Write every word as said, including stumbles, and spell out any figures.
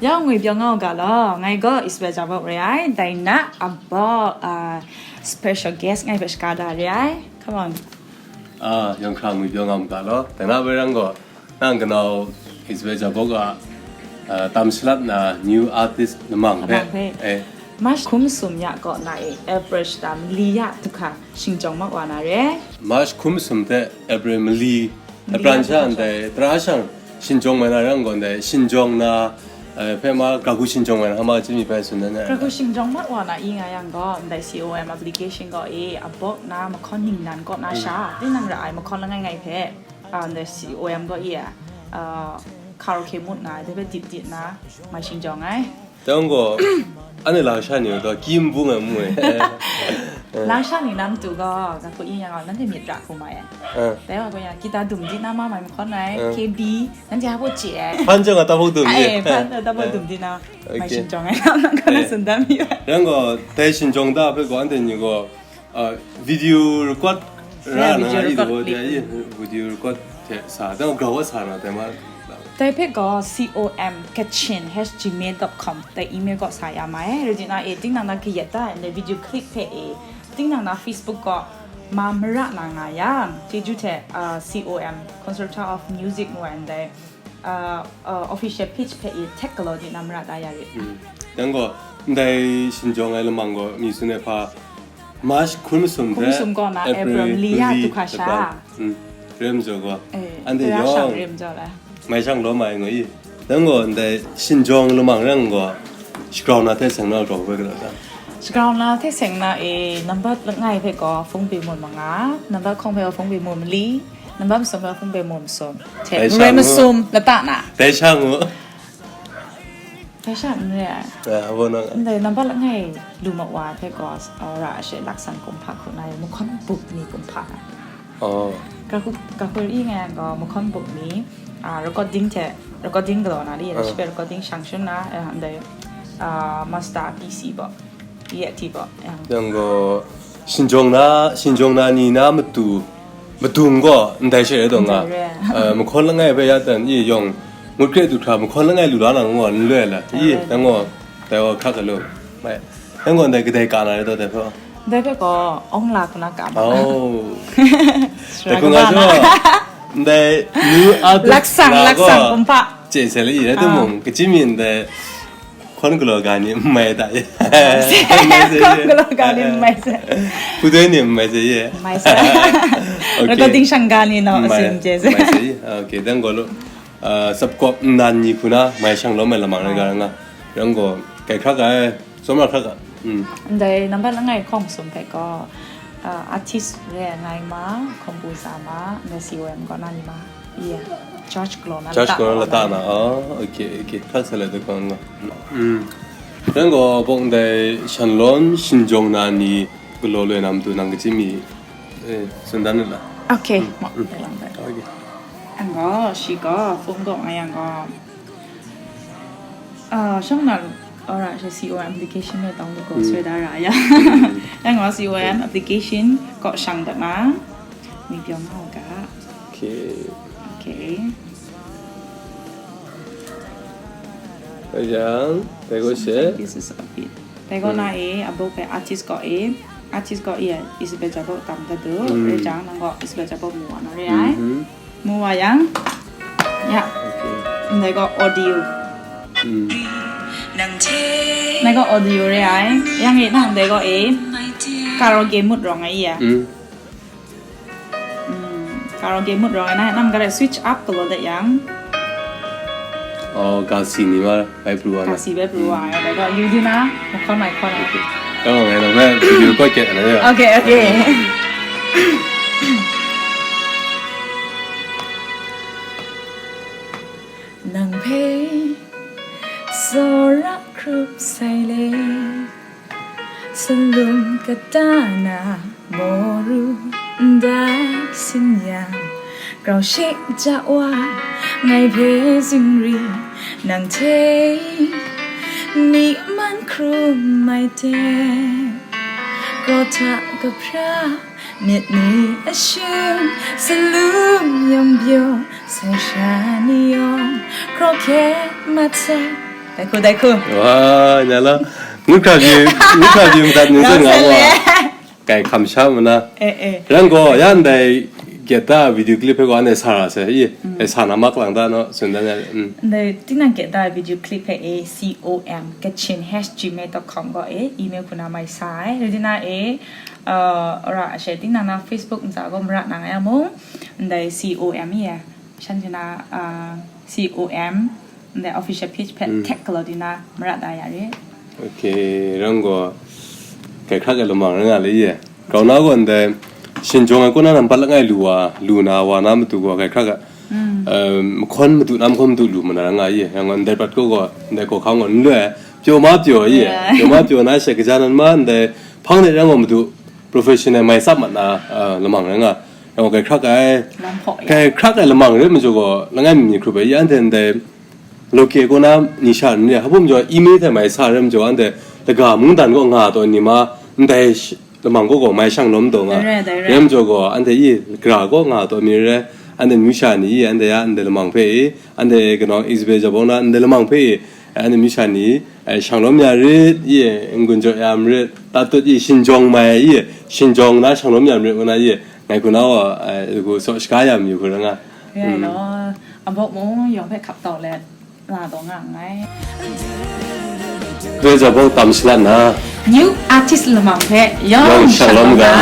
Yawng ngwi pyaw nga u ga law, ngai gaw Isabel Jabok re ai, dai na a bawk, ah, special guest ngai hpe shaga da re ai. Come on. Ah, yawng hkra ngwi pyaw nga mu ga law, dai na bai rang gaw, nang kanau Isabel Jabok a, ah, tam shalat na new artist lamang hpe. Lamang hpe. Eh. March hkum sum ya kaw na e, April shata mali ya du hkra shingjawng mat wa na re. March hkum sum hte April mali, Mali April ya sha du hkra ndai, tara shang shingjawng mai na rang gaw ndai, shingjawng na, eh, hpe ma, gagu shingjawng mai na hama chyami hpe tsun dan ai. Gagu shingjawng mat wa na i nga yang gaw, ndai C O M application gaw e, a bawk na mahkawn ningnan kaw na sha, tinang ra ai mahkawn langai ngai hpe, ah, ndai C O M gaw e, ah, karaoke mut na, de hpe dit dit na, mai shingjawng ai. Dang gaw, anhte lasha ni gaw, kim bung ai mu ai. Lasha ni nam tu gaw, ga hku yin yang gaw, nanhte myit ra hku mai ai. Ah. Dai wa gaw yang, kita dum di na ma mai mahkawn ai, Ah. K B, nanhte hpa hpaw chye ai. Hpan jang a ta hpaw dum di. Ai, hpan ta hpaw dum di na, mai Okay. shingjawng ai, nam nang ka na Eh. tsun dan mi ai. Yang gaw, dai shingjawng da hpe gaw, anhte ni gaw, ah, video record Ya, ra na video i record, du gaw, vi- ya, i video record hte sa, dang gaw wa sa na, dai ma. Dai hpe gaw C O M Kachin at gmail dot com dai email kaw sa ya ma ai. Rai nna e, tinang na kayat da ai ndai video clip hpe e, tinang na Facebook kaw ma mara na nga yang, chyeju hte, ah, C O M, Conservatoire of Music ngu ai ndai, ah, ah, official page hpe e tag galaw di na mara da ya rit. Mm. Yang gaw, ndai shingjawng ai lamang gaw, mi tsun ai hpa, March hkun masum Hkun hte masum kaw na April April mali ya mali du hkra sha. Lata. Mm. Rem jaw gaw. Eh, Anhte tara shang yawng rem jaw la. Mai shang lawm ai ngu i. Dang gaw ndai shingjawng lamang rang gaw, shagrau na hte seng na grau hpe galaw ta. Shagrau na hte seng na e, nambat langai hpe gaw hpung bimum manga, nambat hkawng hpe gaw hpung bimum mali, nambat masum hpe hpung bimum masum. Hte Dai ngu sha rai ngu. masum lata na. Dai sha ngu. Dai sha n re ai. Ya, abo nang. Ndai nambat langai lu mat wa hpe gaw, a, ra ashe laksan kumhpa hku na e, mahkawn buk ni kumhpa na. Oh. Ka hku, ka hku i nga yang gaw, mahkawn buk ni, a, recording hte, recording galaw na li, Ah. shi hpe recording shang shun na, a, ndai, a, master P C baw, E A T baw, yang. Yang gaw, shingjawng na, shingjawng na ni na matu, madung gaw, ndai she rai taw nga. Ndai re. Eh, mahkawn langai hpe ya dan, i yawng, ngut hkre du hkra, mahkawn langai lu la na ngaw, n loi la. I, Ndai re. Yang gaw, dai gaw hkrak galaw. Mai. Yang gaw, ndai kadai ka na rai taw, dai hpe. Dai hpe gaw, awng la hku na ka ma. Oh. Sara Dai hku nga kaba na. Jaw, ndai, nu a tu Laksang, la laksang gaw, kumhpa. Chye sai la i, rai Ah. timung, kachyim yin dai, hkawn galaw ga ni n mai ta ye. Hkawn galaw ga ni n mai sai. Hpudoi ni n mai sai ye. N mai sai. Okay. Recording shang ga ni no, N mai, sin chye sai. N mai sai ye. Ah, okay, dang gaw lo. Ah, sapkawp nnan ni hku na, mai shang lawm ai lamang rai ga nga. Yang gaw, kai hkrak ai, tsawmra hkrak ga. Mm. Ndai nambat langai hkawng sum hpe gaw, ah, artist re ai ngai ma, composer ma, ndai C O M kaw na ni ma. Iya, George Glow na George lata Glow na na lata wa na. Oh, okay, okay. Hkrak sa let da hkawng nga. Mm. Yang gaw, bawk ndai shanlawn shinjawng na ni galaw loi na matu nang kachyim mi, eh, tsun dan nu la. Okay, Mm. mo, Mm. dai lang dai. Okay. Yang gaw, shi gaw, phone gaw nga yang gaw. Ah, shang na, ora, shi C O M application me tawng lu gaw, Mm. soi da ra ya. Mm. Yang gaw, C O M application kaw shang dat na, mi pyaw nga u ga. Okay. Okay. Rai jang, rai gaw she. This is a bit. Rai gaw na e, a book pe artist gaw e, artist gaw e, Isabel Jabok tam da du. Mm. Rai jang, nang gaw Isabel Jabok mu wa na re ai. Mm-hmm. Mu wa yang, ya. Okay. Ndai gaw audio. Mm. Ndai gaw audio re ai. Yang e na ndai gaw e, karaoke mut rawng ai ya. Mm. Mm, karaoke mut rawng ai na, nang gare switch up galaw dat yang. Oh, ga si ni ma bai pru wa na. Ga si bai pru wa ai, dai gaw yu di na, mahkawn mai hkawn ai. Okay. Ka ngai nang na video record kya na ya. Okay, okay. Nang hpe tsawra hkrup sai le. Salum kata na moru ndai sin yang, grau she ja wa ngai hpe zingri nang hte myi man hkrum ai hte, grau hta kahpra myit ni a shung, salum yawng byaw sai sha ni yawng, hkraw hkye mat sai. Dai hku, dai hku. Wa, nya la. Ngut hkra byi, ngut hkra byi madat ni zan nga wa. Kai hkam sha mu na. Eh, eh. Ran gaw, ya ndai get da video clip hpe gaw anhte sa ra sai. Ye, e sa na mak lang da no, tsun dan ya. Mm. Ndai tinang get da video clip hpe e com, kachin hash gmail dot com gaw e email hku na mai sa ai. Rai na e, uh, ora ashe tinang na Facebook ntsa gaw mara na nga ya mung, ndai com e, shan jina, uh, com, ndai official page hpe tag galaw di na mara da ya re. Ok, ran gaw, kai hkrak ai lamang rai nga le ye. Grau na gaw ndai, shinjawng ai kaw na nampat langai lu wa, lu na wa na matu gaw kai hkrak ai. Um, mahkawn madu na mahkawn madu lu ma na ra nga ye. Yang gaw ndai prat kaw gaw, ndai hkawhkam gaw n loi, pyaw ma pyaw ye. Yeah. Pyaw ma pyaw na she kaja nan ma ndai, hpang de yang gaw madu, professional mai tsap mat na, uh, lamang rai nga. Yang gaw kai hkrak ai, Lam hpaw ya. Kai hkrak ai lamang rai majaw gaw, langai mi mi hkrup ai, ya anhte ndai, loke kaw na ni sha ni, hpa bum jaw email hte mai sa rai majaw, anhte laga mungdan kaw nga taw ni ma, ndai sh- lamang kaw gaw mai shang lawm taw nga. Dai rai, dai rai. Rai majaw gaw, anhte i gra kaw nga taw mi rai, anhte myu sha ni i, anhte ya, anhte lamang hpe i, anhte kanau Isabel Jabawng na, anhte lamang hpe i, anhte myu sha ni, eh, shang lawm ya rit, i, n-gun jaw ya marit, tatut i, shinjawng mai i, shinjawng na shang lawm ya marit, ngu na i, ngai hku na wa, eh, hku saw shaga ya mayu hku ra nga. Rai law, abawk mung yawng hpe hkap tau let, la taw nga nngai. Doi jabawng tam shalat na. New artist lamang hpe Yawng yawng shang lawm ga.